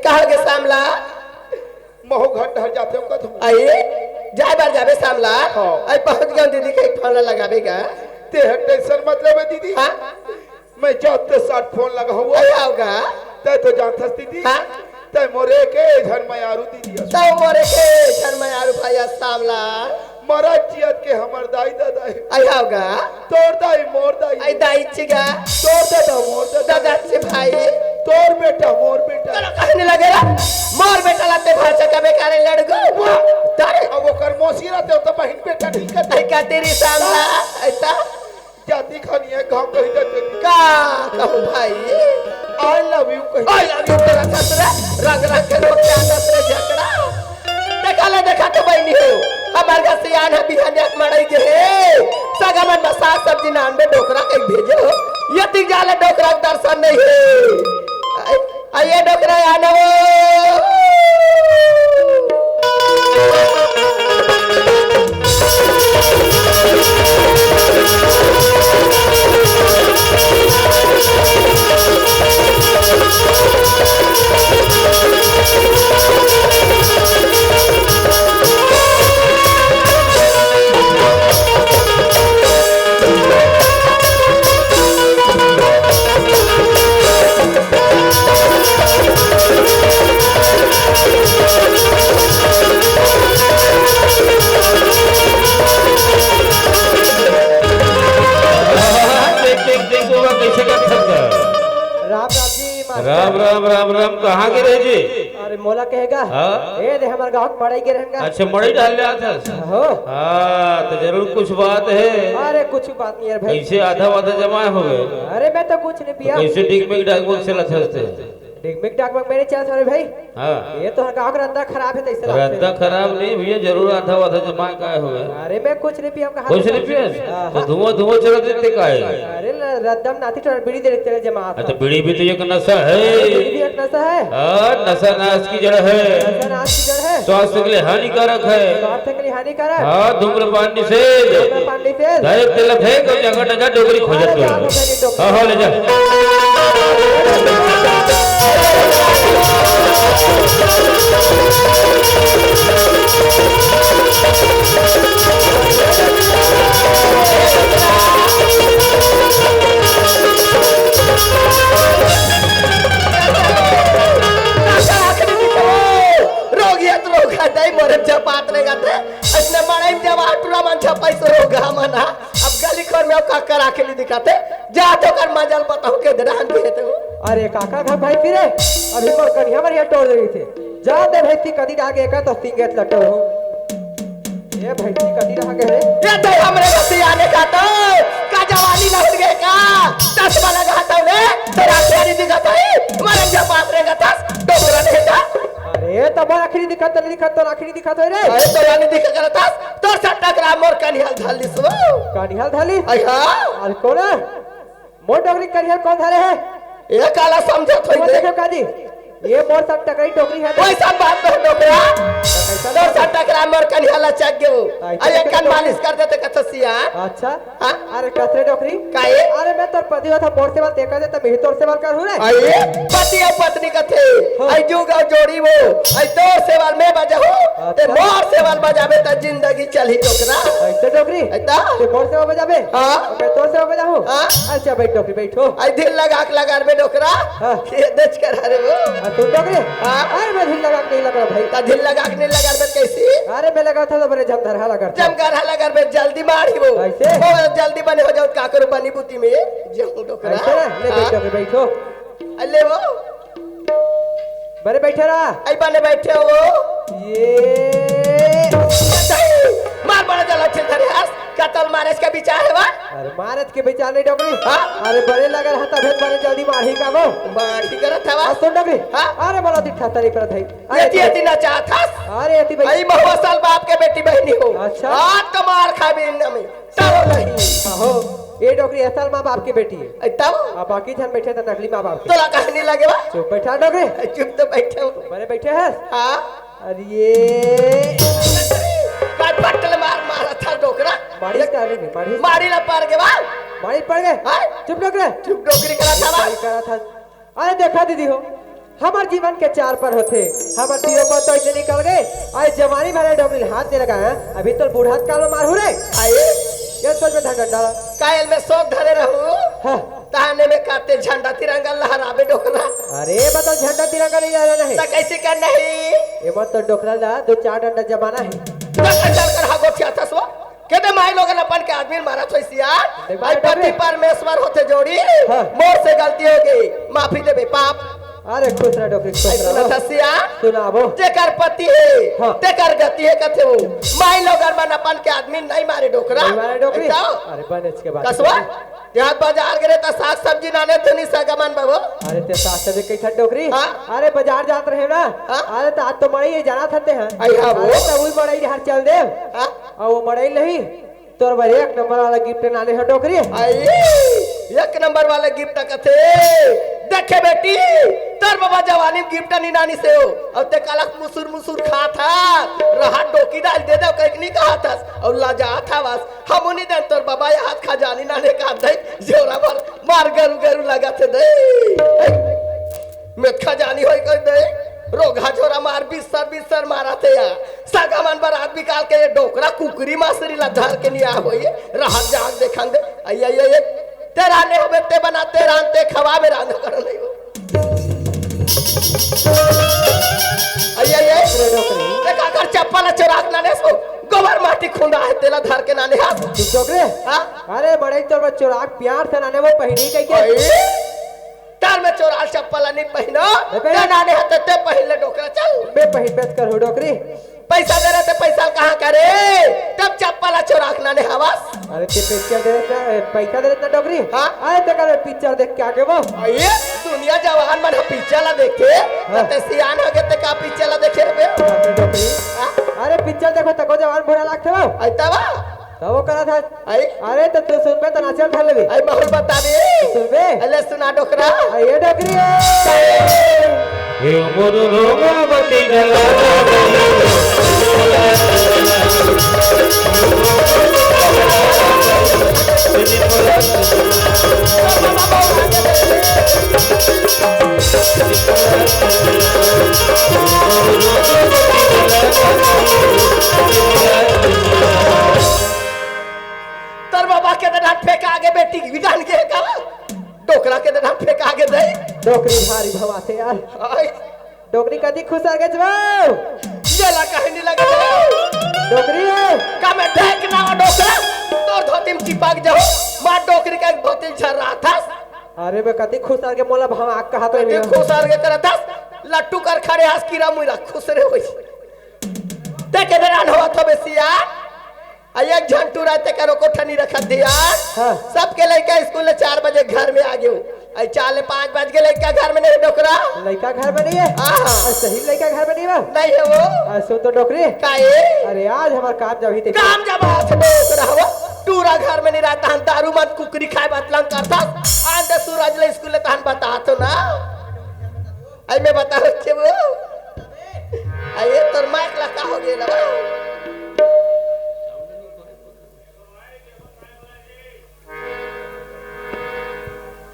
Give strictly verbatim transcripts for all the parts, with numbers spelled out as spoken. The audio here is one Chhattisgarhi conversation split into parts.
कहाँ गे सामला? महू घर डहर जाते हो कथो। अई, जाए बर जाबे सामला? हाँ। अई, पहुँच गेंव दीदी के फोन ला लगाबे गा। ते ह टेंशन मत लेबे दीदी। हाँ। मैं जाते साठ फोन लगाहूँ। अई, आव गा। तैं तो जानथस दीदी। हाँ। तैं मोर एके झन मयारू दीदी अस। तैं मोर एके झन मयारू भाई अस सामला। मरत जियत के हमर दाई ददा हे। अई, आव गा। तोर दाई मोर दाई। अई, दाई ची गा। तोर ददा मोर ददा। ददा ची भाई। तोर बेटा मोर बेटा। तोला कहने लगे ला, मोर बेटा ला ते भाषा का बेकारे लड़गो। वाह। तारे। अब ओकर मौसी रहते हो तो बहिन बेटा नहीं करते। अई, का तेरी सामला, अई, ता? जाति खानी है, गाँव कही जाते नहीं। का कहूँ भाई? I love you कही। I love you तेरा ससुरा, रंग रंग के रोज के आदत रे झगड़ा। देखा ले, देखा तो बहिनी हो, हमर घर सियान ह बिहान एक मड़ई गे हे। सगा मन बर साग सब्जी नानबे डोकरा कहि भेजे हो। ये तीजा ले डोकरा के दर्शन नहीं हे। अई, अई ये डोकरा आना वो। देख, देख, देख, वो कैसे का थक गया। राम राम जी, मास्टर। राम, राम, राम, राम, कहाँ गे रहे जी? अरे, मोला कहे गा? हाँ? ए दे, हमर गाँव के मड़ई गे रहेन गा। अच्छा, मड़ई डहर ले आथस? हो। हाँ, तो जरूर कुछ बात हे। अरे, कुछ बात नहीं यार भाई। कैसे आधा वाधा जमाए होबे? अरे, मैं तो कुछ नहीं पिया। कैसे डिगमिग डागमग चलत हस ते? डिगमिग डागमग मेरे चलत हवे भाई। हाँ। ये तो गाँव के रद्दा खराब हे, तैसे लागथे। रद्दा खराब नहीं भैया, जरूर आधा वाधा जमाए काय होबे। अरे, मैं कुछ नहीं पिया, हम कहाँ कुछ से नहीं पिया? हाँ, तो हाँ। धुआं धुआं चलत हे ते काय? अरे, ल-, रद्दा में नाती टोरा बीड़ी दे तेरे जमा हाँ, था। तो बीड़ी भी तो एक नशा है। बीड़ी भी एक नशा है। हाँ, नशा नाश की जड़ है। नशा नाश की जड़ है। स्वास्थ्य के लिए हानिकारक है। स्वास्थ्य के लिए हानिकारक। हाँ, धूम्रपान निषेध। धूम्रपान निषेध। धरे तेल फेंक और जगह टजा डोकरी खोजत अरे, हो। जा, जा, जा, जा। हाँ, हाँ, ले जा। रोग हे त रोग हे, दाई मोरे जब बात नहीं करते, अइसने मड़ई में जब आटुरा मन छपाई से रोग हे मन हा। अब गली खोर में अउ काकर आँखी नहीं दिखाते, जा तो कर मजल बताओ के दरान भी है तो। अरे काकर घर भाई फिरे, अभी मोर कनिहा मरिया टोर रही थे। जा दे भाई ती कदी आगे का तो सिंगेत लटो हो। ये भाई ती कदी रह गए। ये तो हमरे बस आने का तो, का जवानी लहर गए का, चश्मा लगा तो ने, तो रात यारी दिखाता है, मरम जा पास रहेगा तस, डोकरा नहीं था। अरे तो मोर आँखी नहीं दिखत, नहीं दिखत, तो आँखी नहीं दिखत हो रे। अरे तो रानी दिखा करता, तोर से टकरा मोर कनिहा ल धर लिस वो। कनिहा ल धर लिस? अई हाँ। अरे कोन हे? मोर डोकरी कनिहा ल कोन धरे हे? ए काला समझत होई वो दे। देखो काजी, ये मोर से टकरी डोकरी हे। वैसा बात तो डोकरा। कैसा तोर से टकरा मोर कनिहा ल चक गे वो। ऐसे अरे कैसे कन डोकरी? मालिश कर देते कथसिया। अच्छा। हाँ? अरे कस रे डोकरी। काहे? अरे मैं तोर पति होत हँव, मोर सेवा ल ते कर दे त मैं ही तोर सेवा ल करहूँ रे। अरे पति अउ पत्नी कथे, हाँ। अई जुग अउ जोड़ी वो, अई तोर सेवा ल मैं बजाहूँ, ते अच्छा। मोर सेवा ल बजाबे त जिंदगी चलही डोकरा। अइसे डोकरी? अइता? ते मोर सेवा बजाबे? हाँ। मैं तोर सेवा बजाहूँ? हाँ। अच्छा बैठ डोकरी, बैठ हो। अई दिल लगा के लगा रे डोकरा। हाँ। ये देख कर अरे वो। हाँ, सुन डोकरी। हाँ। अरे मैं दिल लगा के नहीं लगा भाई। त दिल लगा के नहीं लगा रे कैसे? अरे मैं लगाथँव त बड़े जमधरहा लगा। जमधरहा लगा रे जल्दी मारी वो। कैसे? ओ जल्दी बने हो जाओ काकरो बनी बुद्धि में जाऊँ डोकरा। ऐसे ना, ले हाँ। बैठो, बैठो। अले वो। बने बैठे रहा। अई बने बैठे हो। ये। मार बड़ा जला छिल धरे हस। कतल मारे इसका विचार हे वा? अरे मारे के विचार नहीं डोकरी। हाँ? अरे बड़े लगा रहा तब बड़े जल्दी मारी का वो। मारी करत हवा। आ सुन डोकरी। हाँ? अरे बोला दिखा तरी पर धाई। अरे ये जी, ये जी ना चाहत हस। अरे ये जी भाई। अई महुआ साल बाप के बेटी बहिनी हो। अच्छा। आज तो मार खाबे इन्ना में। चलो नहीं। हाँ हो, ये डोकरी असल माँ बाप की बेटी है। अई तब? अब बाकी झन बैठे त नकली माँ बाप के। तोला कहे नहीं लगे बा? चुप बैठा डोकरी। चुप तो बैठे हो। बने बैठे हस? हाँ। अरे ये। काय फटल मार मारा था डोकरा। मारिस का रे, मारिस। मारी ला पार के बा। मारी पड़ गए। हाँ? चुप डोकरे। चुप डोकरी करा था बा। मारी करा था। अरे देखा दीदी हो। हमर जीवन के चार पर होथे। हमर दियो पर तो ऐसे निकल गए। आज जवानी भरे डोकरी हाथ दे लगा है। अभी तो बूढ़ा काल में मारू रे। आए? ये सोच में धन डंडा। कायल में सोच धरे रहू। हाँ। ताने में काते झंडा तिरंगा लहराबे डोकरा। अरे, बता झंडा तिरंगा नहीं लहराना है। तो कैसे करना है? ये मत तो डोकरा ला दो चार डंडा जमाना है। तो चल कर हा गोठिया थसवा। केते माई लोगन अपन के आदमी मारत होइस यार। देख भाई, भाई, पति डोकरी। परमेश्वर होथे जोड़ी। हाँ। मोर से गलती हो गई, माफी देबे पाप। अरे खुश रह डोकरी, खुश ऐ रह। सुनत हस यार? सुनाबो। जेकर पति है, हाँ। तेकर गति है कथे वो। माई लोगन मन अपन के आदमी नहीं मारे डोकरा। नहीं मारे डोकरी। ऐसा? अरे बनेच के बात। कसवा? यार बाजार गए त साग सब्जी नाने धुनी सगमन बाबू। अरे ते साग सब्जी कैसा डोकरी? हाँ? अरे बाजार जात रहे ना। हाँ? अरे त आज तो मड़ई जाना था ते हैं। आई हाँ वो। अरे त वही मड़ई हर चल दे। हाँ? और वो मड़ई नहीं। तोर बर एक नंबर वाला गिफ्ट नाने ह डोकरी। आई, एक नंबर वाला गिफ्ट कथे। देखे बेटी, तोर बाबा जवानी में गिफ्ट नहीं नानी से हो। और ते कालक मुसुर मुसुर खा था। रहा डोकी डाल दे दे, कहीं नहीं कहा था। और लाजा था बस। हम उन्हीं दिन तोर बाबा ये हाथ खजानी नाने का दे, जोरा मार, मार गरु गरु लगा थे दे। मैं खजानी होई कर दे, रोगा झोरा मार बिस्तर बिस्तर मारा थे यार। सगा मन बरात निकाल के ये डोकरा कुकरी मासरी ला धर के नहीं आ होई, रहत जाग देखन दे। आई, आई, आई, आई। तेरा ने होबे ते बना, तेरा ते खवा में रांध कर नहीं हो। आई, आई, आई। अरे डोकरी। देखा कर चप्पल चोराक ना ले सो, गोबर माटी खुंदा है तेला धर के ना ले हाथ। तू डोकरी? हाँ? अरे बड़े तो बस चोराक प्यार से नाने वो पहिरी कह के। आई। तार में चोराल चप्पल नहीं पहिनो। अबे। ते नाने हाथ ते पहिन ले डोकरा चल। बे पहिन बेच कर हो डोकरी। पैसा दे रहे थे, पैसा कहाँ करे? तब चप्पल चोराक नाने हवस। अरे ते पिक्चर दे रहे थे, पैसा दे रहे थे डोकरी। हाँ। अरे ते कर पिक्चर देख के आगे वो। ये दुनिया जवान मन पिक्चर ला देखे, हाँ। ते सियान हो गए ते का पिक्चर ला देखे रे बे? अरे डोकरी। हाँ? अरे पिक्चर देखो तको जवान बुरा लागथे वो। ऐसा वा? तब वो करा था। आई? अरे तो तू सुनबे त नाचल धर लेबे। आई बहुत बता दे। सुनबे? अले सुना डोकरा। आई ये डोकरी है। हे मोर रोमा बती गला। तोर बाबा के दे डांट फेंका आगे बेटी भी डांट के का? डोकरा के दे डांट फेंका आगे दे। डोकरी भारी भवाथे यार। हाय। डोकरी कदी खुसर गे जवाओ। ये ला कहीं नहीं लगे। डोकरी है। का मैं देख ना वो डोकरा? तोर धोती में चिपक जाओ। मार डोकरी का एक धोती झर रहा था। अरे बे कदी खुसर गे मोला भवाक कहा तो ये नहीं। खुसर गे करत हस। लट्टू कर खड़े हस कीरा मुइरा खुसरे होई। ते के दरान होत हो बेसिया? आ एक झन टूरा ते करो कोठा नहीं रखत दे यार। हाँ। सबके लइका स्कूल ले चार बजे घर में आ गयो। आई चार ले पाँच बज के लइका घर में नहीं डोकरा। लइका घर में नहीं है? हाँ, हाँ। और सही लइका घर में नहीं बा? नहीं है वो। आ, सुन तो डोकरी। काहे? अरे आज हमार काम जब ही ते काम जब हाथ डोकरा हो। टूरा घर में नहीं रहता, हम दारू मत कुकरी खाए बात लंग करता। आज सूरज ले स्कूल ले तहन बता तो ना। आई मैं बताओ के वो। आई ये तोर माइक ला का हो गेल बा?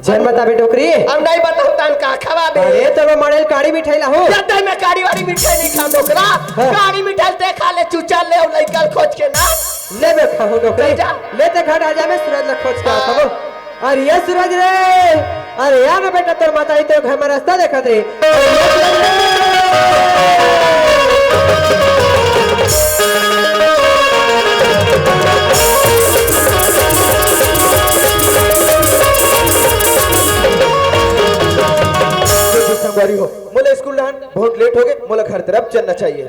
झन बताबे डोकरी। अब नहीं बताओ तान का खवाबे। अरे तोर मड़ेल काड़ी मिठाई ला हो। जब तक मैं काड़ी वाड़ी मिठाई नहीं खा डोकरा। हाँ। काड़ी मिठाई ते खा ले चुचा ले और लइका खोज के ना। ले बे खाहू डोकरी। ले जा। ले ते घर आ जा मैं सूरज ला खोज के हाँ। आता हूँ। अरे ये सूरज रे, अरे या ना बेटा, तोर माता ही तो घर में रास्ता देखत रे। संगवारी हो, मोला स्कूल रहन बहुत लेट हो गए, मोला घर तरफ चलना चाहिए।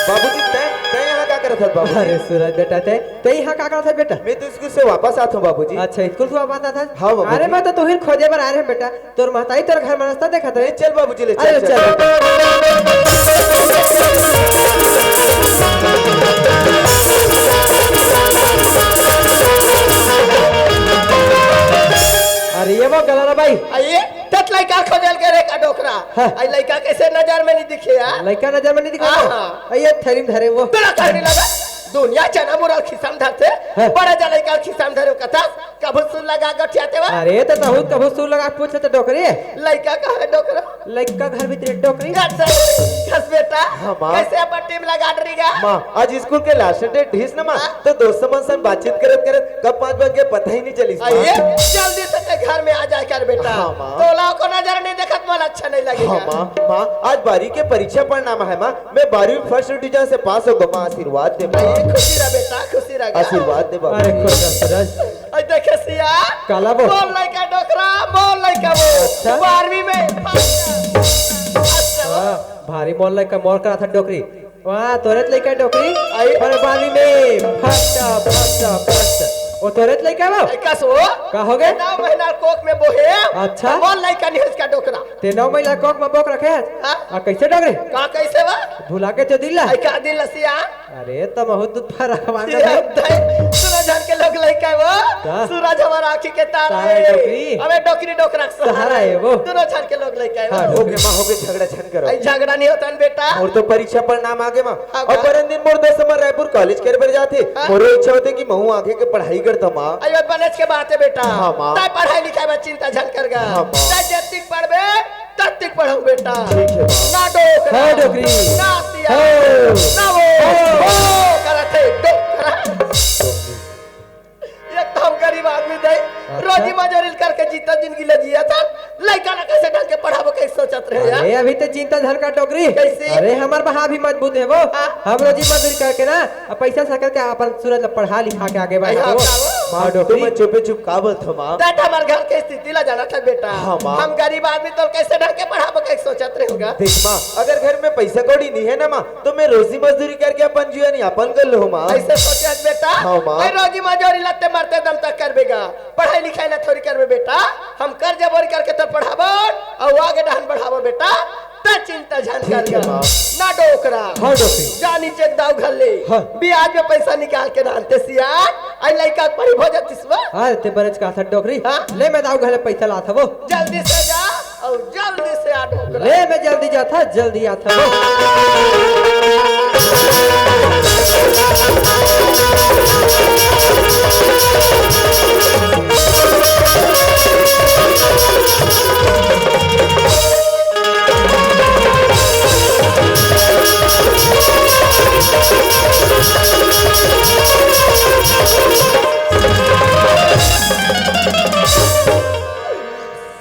बाबूजी, तै, तै यहाँ का करत हस बाबूजी? अरे सूरज बेटा, तै, तै यहाँ का करत हस बेटा? मैं तो स्कूल से वापस आत हूँ बाबूजी। अच्छा, स्कूल से वापस आत हस? हाँ बाबूजी। अरे मैं तो तुहिन खोजे बर आए रहे बेटा। तोर महतारी तोर घर में रास्ता देखत रहे। ले चल बाबूजी, ले चल, अरे चल। चल। अरे ये वो गला रे भाई। आइए, तत लइका खोजल के रे का डोकरा। हाँ। आई लइका कैसे नजर में नहीं दिखे यार? लइका नजर में नहीं दिखे? हाँ, हाँ। आई ये थैली में धरे वो। तोला कहने लगा, दुनिया चना मुरल खिसम धरते, हाँ। बड़ा जा लइका खिसम धरे कथा, कभू सुन लगा गठियाते वा। अरे तो तहू कभू सुन लगा पूछ तो डोकरी। लइका कहाँ है डोकरा? लइका घर भीतरे डोकरी। गद्दा, खस बेटा, हाँ, माँ। कैसे अपन टीम लगा डरी गा? माँ, आज स्कूल के लास्ट डे ढीस न माँ, हाँ। तो दोस्त मन सन बातचीत करत करत कब पाँच बज गए पता ही नहीं चलिस माँ। आइए, जल्दी से ते घर में आ जाए कर बेटा। हाँ, माँ। तोला को नजर नहीं देखत मोला अच्छा नहीं लगेगा। हाँ, माँ, माँ, आज बारहवीं के परीक्षा परिणाम है माँ, मैं बारहवीं फर्स्ट डिवीजन से पास हो गो माँ, आशीर्वाद दे माँ। आइए, खुशी रह बेटा, खुशी रह। आशीर्वाद दे बाबा। अरे खुश रह सूरज। आई देखे सिया। काला वो? मोर लइका डोकरा, मोर लइका वो। अच्छा। बारहवीं में। अच्छा। हाँ, भारी मोर लइका मोर करा था डोकरी। वाह, तोरे त लइका डोकरी। आई। पर बारहवीं में फर्स्ट, फर्स्ट, फर्स्ट। वो तोरे त लइका वो? आई कस वो? का हो गए? नौ महीना कोख में बोहे। अच्छा। मोर लइका नहीं उसका डोकरा। ते नौ महीना कोख में बोक रखे है? हाँ। आ कैसे डोकरी? का कैसे वा? भुला के तो दिल ला। आई का दिल लसिया? अरे, त बहुत दूध पर आवाज ये है। होता है। सूरज हन के लोग लइका है वो। का? सूरज हमारा आँखी के तारा तारा है है। डोकरी। अबे डोकरी डोकरा के सहारा सहारा है है। वो। दोनों झन के लोग लइका है हाँ, वो। हो गए माँ, हो गए, झगड़ा झन करो। आई झगड़ा नहीं होता न बेटा। मोर तो परीक्षा परिणाम आ गए माँ। हाँ, और का? परन दिन मोर दोस्त मन रायपुर कॉलेज करे बर जाथे। हाँ। मोरो इच्छा होथे कि महू आगे के पढ़ाई करता माँ। आई बात बनेच के बात है बेटा। हाँ, माँ। तय पढ़ाई लिखाई में चिंता झन कर गा। हाँ, माँ। तय जतिक पढ़बे, ततिक पढ़ाऊ बेटा। ठीक है, माँ। ना डोकरा, हाँ, डोकरी। ना सिया, हाँ। ना वो, हाँ। वो करत है डोकरा। एक तो हम गरीब आदमी दे, अच्छा। रोजी मजूरी करके जीता जिंदगी ले जिया था, लइका ला कैसे ढंग के पढ़ाबो, कैसे सोचत रहे यार? अरे, अभी तो चिंता झन कर डोकरी। कैसे? अरे, हमार बहा भी मजबूत है वो। हाँ। हम रोजी मजदूरी करके ना, अब पैसा सकल के अपन सूरज ला पढ़ा लिखा के आगे बढ़ा हाँ, वो। का वो? हाँ, डोकरी। तुम चुपे चुप का बोलत हो, माँ? देख, हमार घर के स्थिति ला जानत है, बेटा। हाँ, माँ। हम गरीब आदमी तो कैसे ढंग के पढ़ाबो, कैसे सोचत रहे होगा? देख, माँ, अगर घर में पैसा कौड़ी नहीं है ना, माँ, तो मैं रोजी मजदूरी करके अपन जीवन यापन कर लूँ, माँ। ऐसे सोचे हस, बेटा? हाँ, माँ। ऐ रोजी मजदूरी लत्ते मरते दम तक कर बेगा, पढ़ाई लिखाई ला थोड़ी करबे, बेटा। हम कर्जा बोरी करके तो पढ़ाबो और आगे डहन बढ़ाबो, बेटा। त चिंता झन ठीक है, कर। माँ। ना डोकरा। हाँ, डोकरी। जानी चेक दाऊ घर ले। हाँ। ब्याज में पैसा निकाल के ना आनते सियान। आई लइका के पढ़ी भोजन तिसवा। हाँ, ते बरेच का था डोकरी। हाँ। ले मैं दाऊ घर ले पैसा लात हवो। जल्दी से जा और जल्दी से आ डोकरा। ले मैं जल्दी जात हवो, जल्दी आत हवो।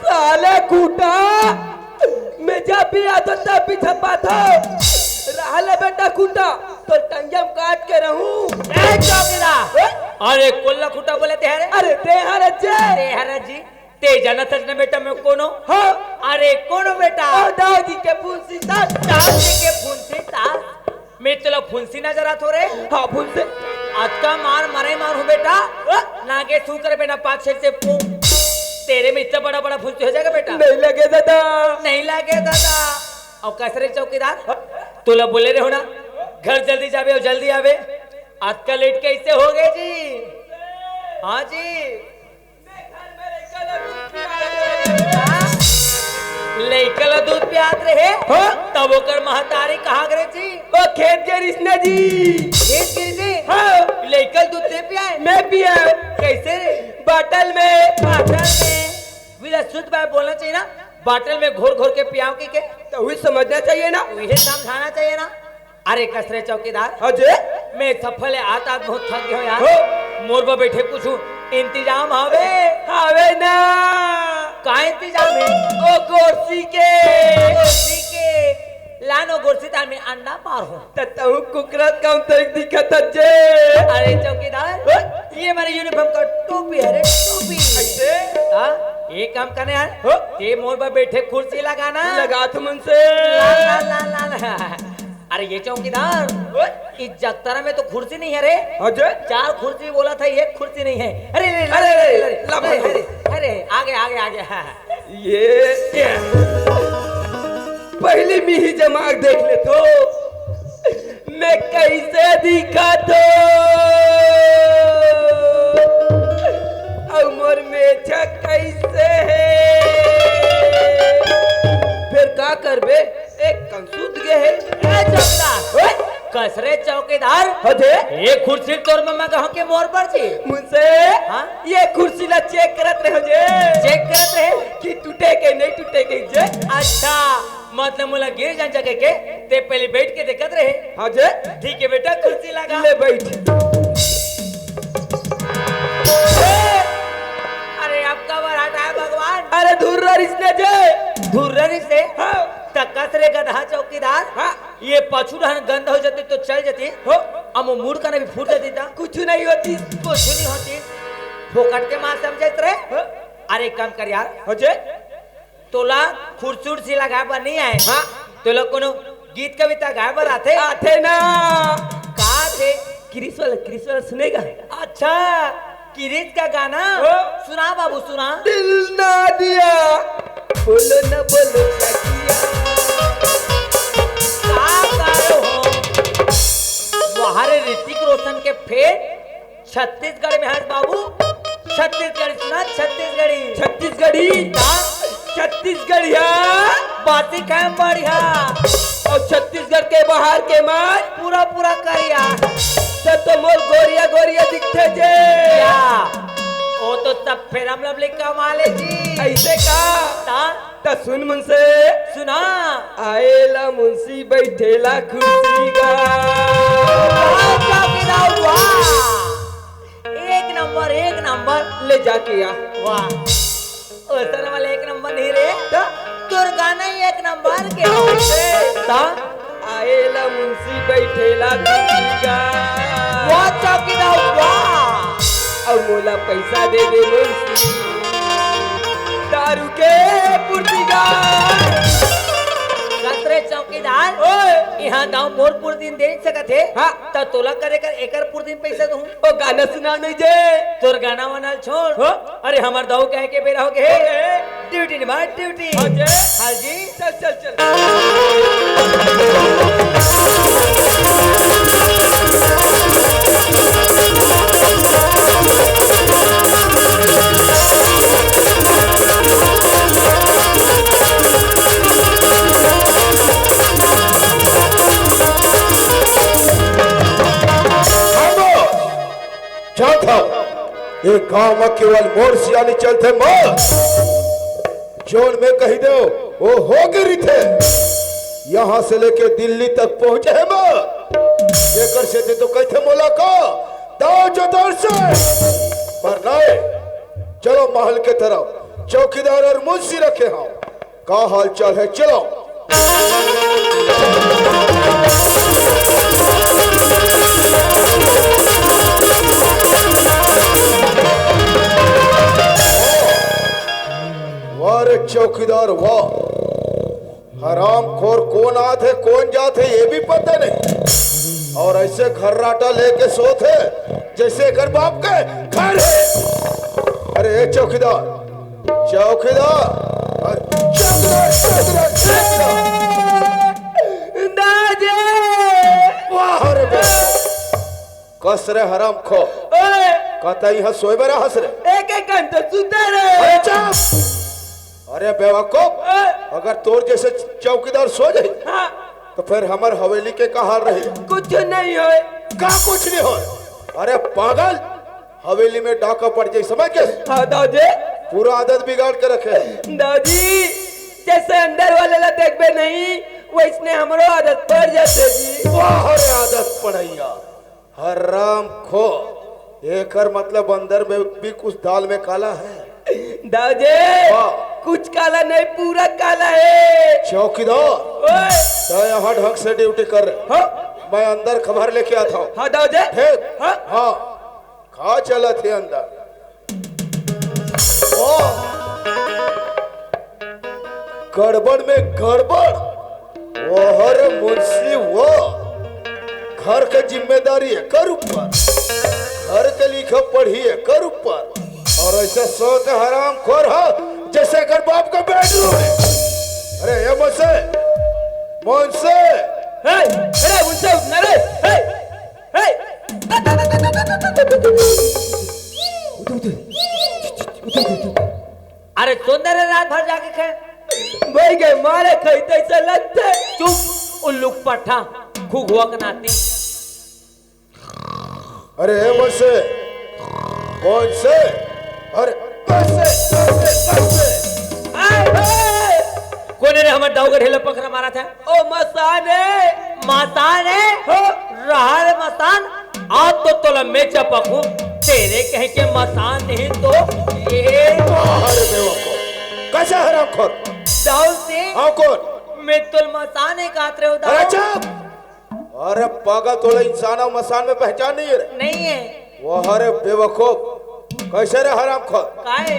साला खूटा, मैं जब भी आता तब भी झपात हूँ। रहा ले बेटा खूटा, तो टंगिया में काट के रहूँ। ए, चौकीदार। ए? अरे, कोल्ला खूटा बोले ते हरे? अरे, ते हरे जे। ते हरे जी। ते जानत हस न बेटा, मैं कोनो? हाँ। अरे, कोनो बेटा? ओ, दाऊ जी के फुंसी सास। दाऊ जी के फुंसी सास? मैं तोला फुंसी नजर आत हो रे? हाँ, फुंसी। अतका मार मरे मार हूँ बेटा। हाँ। ना के सूकर पे ना पाछे से पू। तेरे में इतना बड़ा बड़ा फुंसी हो जाएगा बेटा? नहीं लगे दादा। नहीं लगे दादा। और कैसे रे चौकीदार? हाँ। तोला बोले रहे हो ना, घर जल्दी जाबे और जल्दी आबे। अतका लेट कैसे हो गए जी? हाँ जी। लइका ला दूध पियात रहे। हाँ? तब ओकर महतारी कहाँ करे जी? ओ खेत गे रिस ना जी। खेत गे रिस? हाँ। लइका ला दूध दे पियाए? मैं पियाए। कैसे रे? बाटल में। बाटल में। विला शुद्ध भाई बोलना चाहिए ना, बाटल में घोर घोर के पियाओ के, के? तो वही समझना चाहिए ना। वही समझाना चाहिए ना। अरे कस रे चौकीदार। हाँ जी। मैं सफर ले आत आत बहुत थक गयो यार। हो। मोर बर बैठे कुछ इंतजाम हवे? हवे ना। का इंतजाम है? ओ गोरसी के। गोरसी के। लानो गोरसी तार में अंडा पार हो। त तहु कुकरा कम तो एक दिखत जे। अरे चौकीदार, हो? ये हमारे यूनिफॉर्म का टोपी है रे, टोपी। ऐसे? हाँ, ये काम करने यार। हो? ते मोर बर बैठे कुर्सी लगाना। लगा तुम उनसे। ला, ला, ला, ला, ला। अरे ये चौकीदार, ओए। इस जगतारा में तो कुर्सी नहीं है रे। हाँ जी। चार कुर्सी बोला था, एक कुर्सी नहीं है। अरे, ले, ले, अरे, ले, अरे, ले, ले, ला, ले, भाई। अरे, अरे, आगे, आगे, आगे। हाँ, हाँ। ये क्या? पहले मैं ही जमा देख ले तो, मैं कैसे दिखा तो, और मोर मेछा कैसे है? फिर का मैं कहूँ के मोर बर जी। मुंशी, हाँ? ये कुर्सी ला चेक करत रहे जे। चेक करत रहे? कि टूटे के नहीं टूटे के जे। अच्छा, मतलब मोला गिर जान जगह के, ते पहले बैठ के देखत रहे। हाँ जे। ठीक है बेटा, कुर्सी लगा। ले बैठ। अरे अब काबर हटाए भगवान? अरे धुर्रा रिसने जे। धुर्रा रिसने? हाँ। त कस रे गधा चौकीदार। हाँ। ये पाछू डहन गंदा हो जाते तो चल जाते। हो। अब वो मुड़ का ना भी फूट जाती था। कुछ नहीं होती। कुछ नहीं होती। फोकट के मार समझत रहे। हो। अरे कम कर यार। हो जे। तोला कुर्सी उर्सी लगाए बर नहीं आए। हाँ। तोला कोनो गीत कविता गाए बर आथे? आथे ना। का आथे? क्रिस वाला, क्रिस वाला सुनेगा? अच्छा, क्रिस का गाना? हो। सुना बाबू, सुना। दिल ना दिया, बोलो ना बोलो क्या किया। का गाए हो? वाह रे, ऋतिक रोशन के फेर छत्तीसगढ़ में हस बाबू। छत्तीसगढ़ी सुना, छत्तीसगढ़ी। छत्तीसगढ़ी? हाँ। छत्तीसगढ़िया। बासी खाए में बढ़िया। और छत्तीसगढ़ के बाहर के मन? पूरा पूरा करिया। तो, तो मोर गोरिया गोरिया दिखथे जे। या, वो तो सब फेरम लवली कमाल हे जी। ऐसे का? ता? त सुन मुंशी। सुना। आएला मुंशी बैठेला कुर्सी गा। वाह, चौकीदार, वाह। एक नंबर, एक नंबर। ले जाके आ। वाह। ओसन वाला एक नंबर नहीं रे। त? तोर गाना ही एक नंबर के हो। त? आएला मुंशी बैठेला कुर्सी गा। वाह, चौकीदार, वाह। अब मोला पैसा दे दे मुंशी। दारू के पुर्जी गा। कस रे चौकीदार, ओए। यहाँ दाऊ मोर पुर्जी दे सकत हे। हाँ। त तोला करे कर एकर पुर्जी पैसा दूँ। ओ गाना सुना नहीं जे। तोर गाना वाना छोड़। हो? अरे हमर दाऊ कहे के बेरा हो गए। हो गए। ड्यूटी निभा, ड्यूटी। हाँ जे। हाँ जी। चल, चल, चल। जात हव, ये गांव म केवल मोर सियानी चलथे, मोर। जोन मैं कही देव, वो हो के रिथे। यहाँ से लेके दिल्ली तक पहुंचे हे मैं। एकर सेती तो कहिथे मोला का, दाव जोतर से। पर नहीं, चलो महल के तरफ, चौकीदार और मुंशी रखे हव। का हाल चाल है? चलो। वाह रे चौकीदार, वाह। हरामखोर कोन आत हे, कोन जात हे, ये भी पता नहीं। और ऐसे खर्राटा लेके सोत हे, जैसे एकर बाप के घर हे। अरे ए चौकीदार, चौकीदार, अरे चौकीदार, चौकीदार, चौकीदार। दादी! वाह रे बे। कस रे हरामखोर। ओए! कतई ह सोए बर हस रे। एक एक घंटा सुते रे। अरे चुप! अरे बेवकूफ, ए! अगर तोर जैसे चौकीदार सो जाए, हाँ। तो फिर हमर हवेली के का हाल रही? कुछ नहीं होए। का कुछ नहीं होए? अरे पागल, हवेली में डाका पड़ जाए, समझ के? हाँ दाऊ जी। पूरा आदत बिगाड़ के रखे है। दाऊ जी, जैसे अंदर वाले ला देखबे नहीं, वैसने हमरो आदत पड़ जाथे जी। वाह रे आदत पड़ैया। हरामखोर, एकर मतलब अंदर में भी कुछ दाल में काला है। दाऊ जी, वाह। कुछ काला नहीं, पूरा काला है। चौकीदार, ओए। तो यहाँ ढंग से ड्यूटी कर। हाँ। मैं अंदर खबर लेके आता हूँ। हाँ दाऊ जी। ठीक? हाँ। हाँ। का चलत हे अंदर? ओ! गड़बड़ में गड़बड़। वो हर मुंशी वो। घर के जिम्मेदारी एकर ऊपर। घर के लिखा पढ़ी एकर ऊपर। और ऐसे सोते हरामखोर ह, जैसे एकर बाप का बेडरूम है। अरे, ए मुंशी, मुंशी। हे, अरे, मुंशी, उठना रे, हे। हे! उठ, उठ। उठ, उठ, उठ। अरे सुंदर है, रात भर जाके खाए। भाई के मारे खाई तैसे लगते। चुप, उल्लू पट्ठा, घुघुआ के नाती। अरे ए मुंशी, मुंशी, अरे कैसे, कैसे, कैसे? आय, हे! कोने रे हमर दाऊ गढ़े ल पखरा मारत हे? ओ मसान हे। मसान हे? हो। रहा रे मसान, आज तो तोला मैं चपकहूं, तेरे कहीं के मसान नहीं तो ये। अरे बेवकूफ, कैसे हरामखोर? दाऊ जी। हाँ, कौन? मैं तोला मसान हे कहत रहेंव दाऊ। अरे चुप! अरे पागल, तोला इंसान अउ मसान में पहचान नहीं हे रे? नहीं हे। वाह रे बेवकूफ, कैसे रे हरामखोर? काहे?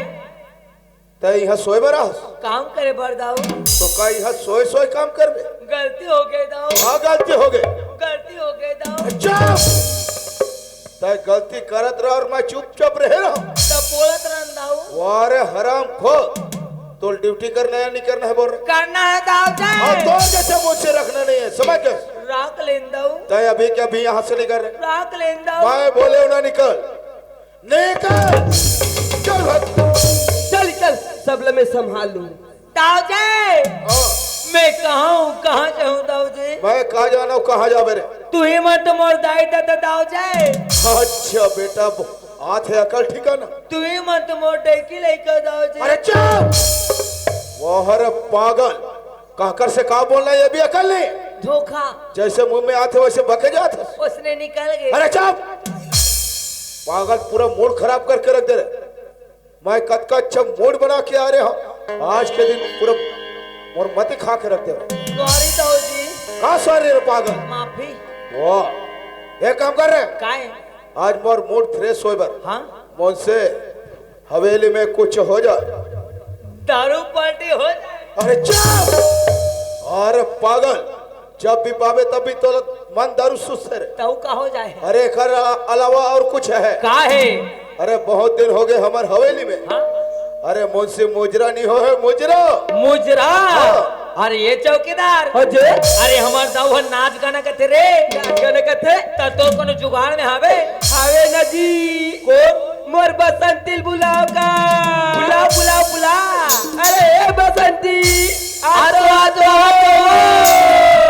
तैं इहाँ सोए बर आहस? काम करे बर दाऊ। तो का इहाँ सोए सोए काम करबे? गलती हो गे दाऊ। का गलती हो गे? गलती हो गे दाऊ। चुप! तैं गलती करत रह अउ मैं चुपचाप रहे रह। तब बोलत रहन दाऊ। वाह रे हरामखोर, तोला ड्यूटी करना हे या नहीं करना हे बोल रे? करना हे दाऊ जी। हाँ, तोर जैसे मुंह से रखना नहीं हे, समझ गए? राख लेन दाऊ। तैं अभी के अभी यहाँ से निकल रे। राख लेन दाऊ। मैं बोलेंव ना, निकल, निकल, चल भाग। चल, चल, सब ल मैं संभाल लूं। दाऊ जी, हाँ। मैं कहाँ हूँ, कहाँ जाहूँ दाऊ जी? मैं का जानव, कहाँ जाबे रे? तुही मन तो मोर दाई ददा दाऊ जी। अच्छा बेटा, ब-, आथे अकल ठिकाना। तुही मन तो मोर डौकी लइका दाऊ जी। अरे चुप! वाह रे पागल, काकर से का बोलना, ये भी अकल नहीं? धोखा। जैसे मुंह में आथे वैसे बके जाथे। ओसने निकल गे। अरे चुप! पागल, पूरा मूड खराब करके रख दे रे। मैं कतका अच्छा मूड बना के आ रहे हंव, आज के दिन पूरा मोर मती खा के रख दे। सॉरी दाऊ जी। का सॉरी रे पागल? माफी। वाह, एक काम कर रे। काय? आज मोर मूड फ्रेश होए बर। हाँ? मुंशी, हवेली में कुछ हो जाए। दारू पार्टी हो जाए। अरे चुप! अरे पागल, जब भी पाबे तब भी तोर मन दारू सुस्ते रे। तऊ का हो जाए? अरे एकर अलावा अउ कुछ हे? का हे? अरे बहुत दिन हो गे हमर हवेली में। हाँ? अरे मुंशी मुजरा नहीं होहे, मुजरा। मुजरा? हाँ। अरे ये चौकीदार। हाँ जी। अरे हमर दाऊ ह नाच गाना कथे रे। नाच गाना कथे? त तोर कोनो जुगाड़ में हावे? हावे ना जी। कोन? मोर बसंती ल बुलाव का। बुलाव, बुलाव, बुलाव। अरे ए बसंती, आ तो, आ तो, आ तो।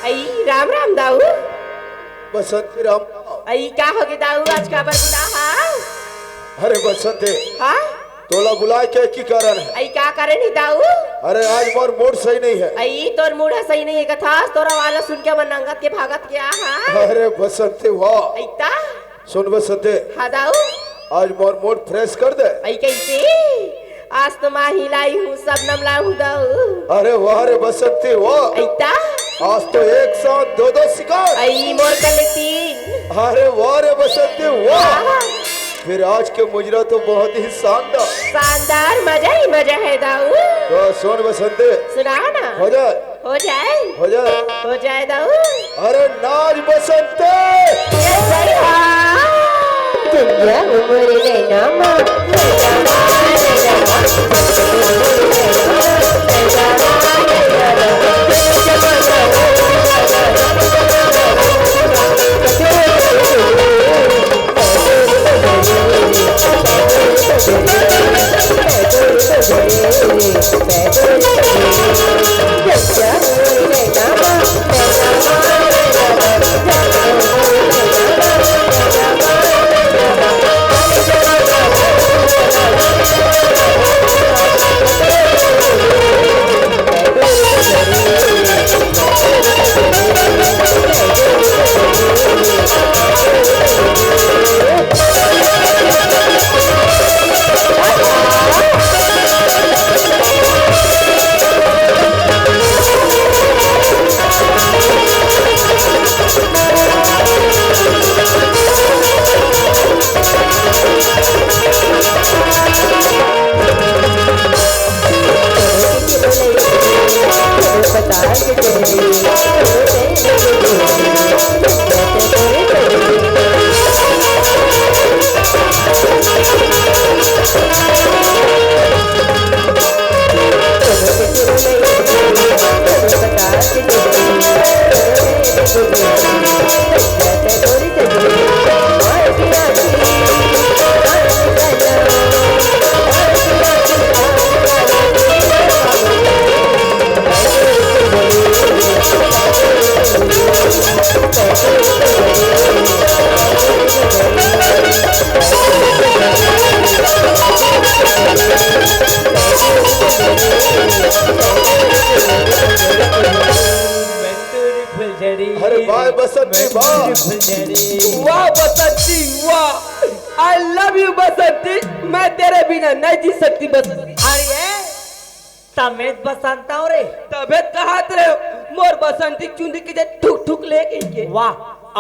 अई, राम राम दाऊ। बसंती राम। अई, का होगे दाऊ, आज काबर बुला हा? अरे बसंती, हाँ? तोला बुलाए के की कारण हे? अई, का कारण हे दाऊ? अरे आज मोर मूड सही नहीं हे। अई, तोर मूड ह सही नहीं हे कथस, तोर आवाज सुन के मन नंगत के भागत के आ हा। अरे बसंती वाह। अई ता? सुन बसंती। हाँ दाऊ। आज मोर मूड फ्रेश कर दे। अई कैसे? आज तो माही लाई हूँ, सबनम लाई हूँ दाऊ। अरे वाह रे बसंती वाह। अई ता? आज तो एक साथ दो दो शिकार। अई मोर कने तीन। अरे वाह रे बसंती वाह। आहा। फिर आज के मुजरा तो बहुत ही शानदार। शानदार, मजा ही मजा हे दाऊ। तो सुन बसंती। सुना ना। हो जाए। हो जाए। हो जाए। हो जाए दाऊ। अरे नाच बसंती। जय जय हो। दुनिया उमर नैना मा, नैना मा, नैना मा। Beautiful झड़ी, अरे वाह बसंती, वाह। Beautiful झड़ी। वाह बसंती, वाह। I love you बसंती, मैं तेरे बिना नहीं जी सकती बसंती। अरे तमें बसंता हो रे। तबे कहात रहे हो, मोर बसंती चुंदी के जे ठुक ठुक ले गई के। वाह,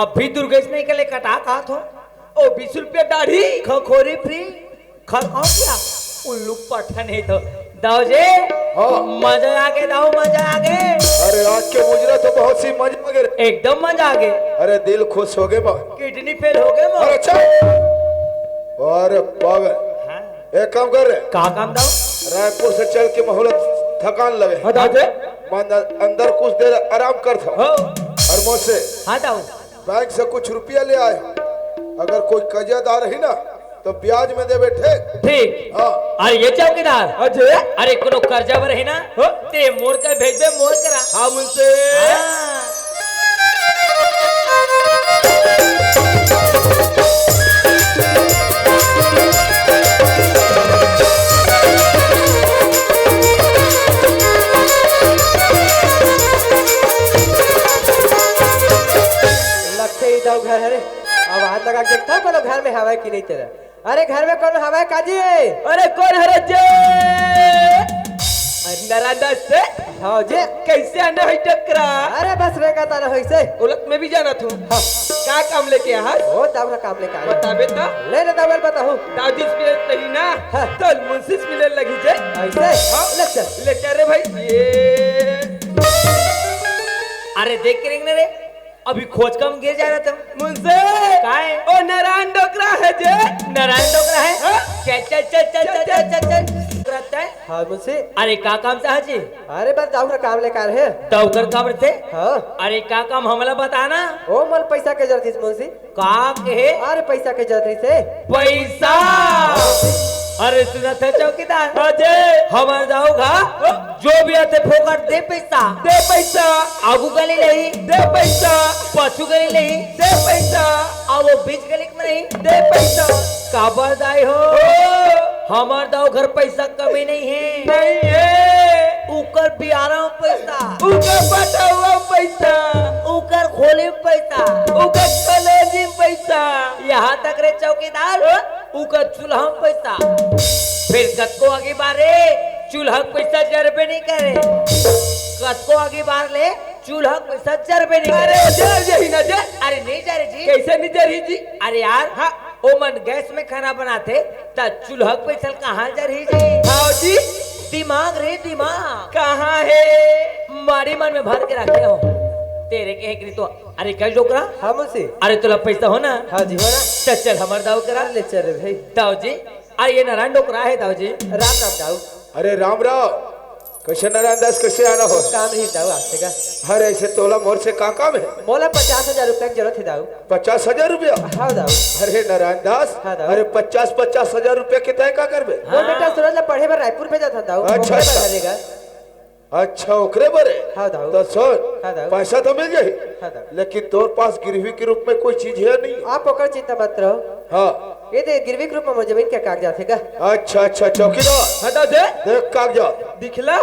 अभी दुर्गेश नहीं के ले कटा कहात हो। ओ बीस रुपया दाढ़ी। खखोरी फ्री। खर खाओ क्या? उल्लू पठा नहीं तो। दाऊ जी। हाँ। मजा आ गए दाऊ, मजा आ गए। अरे आज के मुजरा तो बहुत सी मजा आ गए रे। एकदम मजा आ गए। अरे दिल खुश हो गए बा। Kidney fail हो गए बा। अरे अच्छा। अरे पागल। हाँ। एक काम कर रे। का काम दाऊ? रायपुर से चल के महूला थकान लगे। हाँ दाऊ जी। मैं अंदर, अंदर कुछ देर आराम कर था। हाँ। और मुझसे हाँ दाऊ। बैंक से कुछ रुपया ले आए, अगर कोई कर्जादार रही ना तो ब्याज में देबे, ठीक? ठीक। हाँ। अरे ये चौकीदार, अजय। अरे कोनो कर्जा बर रही ना, हाँ? ते मोर कर भेजबे, मोर करा। हाँ, मुंशी। हाँ। लगथे ई दऊ घर हरे। आवाज लगा के देखता हूँ, कोनो घर में हवय कि नहीं तेरा। अरे, घर में कोनो हवय काजी? अरे, कोन हरे जे? अरे, नारायण दास से? हाँ जी। कैसे आना है टकरा? अरे, बस रे, का ताना होई से। ओलक मैं भी जाना थू। हाँ। का काम लेके आहा? ओ, दाऊ ना काम लेके आया। बताबे तो। ले ना दाऊ, बताहूँ। दाऊ जी से मिले लगी ना? हाँ। तो मुंशी से मिले लगी जे। ऐसे? हाँ। ले चल। ले चल रे भाई। ये। अरे, देख के रेंगना रे। अभी खोज कम गिर जा रहा था। मुंशी। काय? ओ नारायण डोकरा है जे। नारायण डोकरा है? हाँ? चल, चल, चल, चल, चल, चल, चल, चल। डोकरा है? हाँ, मुंशी। अरे, का काम से हाजी? अरे, बस दाऊ का काम लेकर है। दाऊ कर काम रहते? हाँ। अरे, का काम हमला बताना? ओ, मोला पैसा के जरूरत है, मुंशी। का कहे? अरे, पैसा के जरूरत है। पैसा? हाँ, मुंशी। अरे, सुना था चौकीदार? हाँ जी। हमार दाऊ का? हाँ। जो भी आथे फोकट दे पैसा। दे पैसा। आगू गली नहीं। दे पैसा। पाछू गली नहीं। दे पैसा। आ वो बीच गली में नहीं। दे पैसा। काबर दाई हो? ओ। हमार दाऊ घर पैसा कमी नहीं है। नहीं है। उकर बियारा में पैसा। उकर बटुआ में पैसा। उकर खोली में पैसा। उकर कलेजी में पैसा। यहाँ तक रे चौकीदार, ओ। उकर चूल्हा में पैसा। फिर कतको आगे बारे, चूल्हा के पैसा जरबे नहीं करे। कतको आगे बार ले, चूल्हा के पैसा जरबे नहीं करे। अरे, जर जाही ना, जर। अरे, नहीं जरे जी। कैसे नहीं जरही जी? अरे यार, हाँ। ओमन गैस में खाना बनाथे, त चूल्हा के पैसा कहाँ जरही जी? हाँ जी। दिमाग रे, दिमाग। कहाँ है? माड़ी मन में भर के रखे हो। तेरे के एक री तो, अरे, कल डोकरा? हाँ, मुंशी। अरे, तोला पैसा हो ना? हाँ जी, हो ना। चल, चल, हमर दाऊ करा। ले चल रे भाई। दाऊ जी, अरे, ये नारायण डोकरा है, दाऊ जी। राम राम दाऊ। अरे, राम राम। कैसे नारायण दास, कैसे आना हो? काम रही दाऊ, आपसे का? अरे, ऐसे तोला मोर से का काम है? मोला पचास हजार रुपया की जरूरत है दाऊ। पचास हजार रुपया? हाँ दाऊ। अरे, नारायण दास, हाँ दाऊ। अरे, पचास, पचास हजार रुपया के तय का करबे? मोर बेटा सूरज ला पढ़े बर रायपुर भेजा था दाऊ। अच्छा, ओकरे बर अच्छा। लगेगा। अच्छा, ओकरे बरे? हाँ, दाऊ। तो सुन, हाँ, दाऊ। पैसा तो मिल जाही, हाँ, दाऊ। लेकिन तोर पास गिरवी के रूप में कोई चीज है नहीं। आप ओकर चिंता मत रहो। हाँ। ये दे, गिरवी के रूप में मोर जमीन के कागजात है का? अच्छा, अच्छा, चौकीदार। हाँ, दाऊ जी। देख कागजात। दिखला?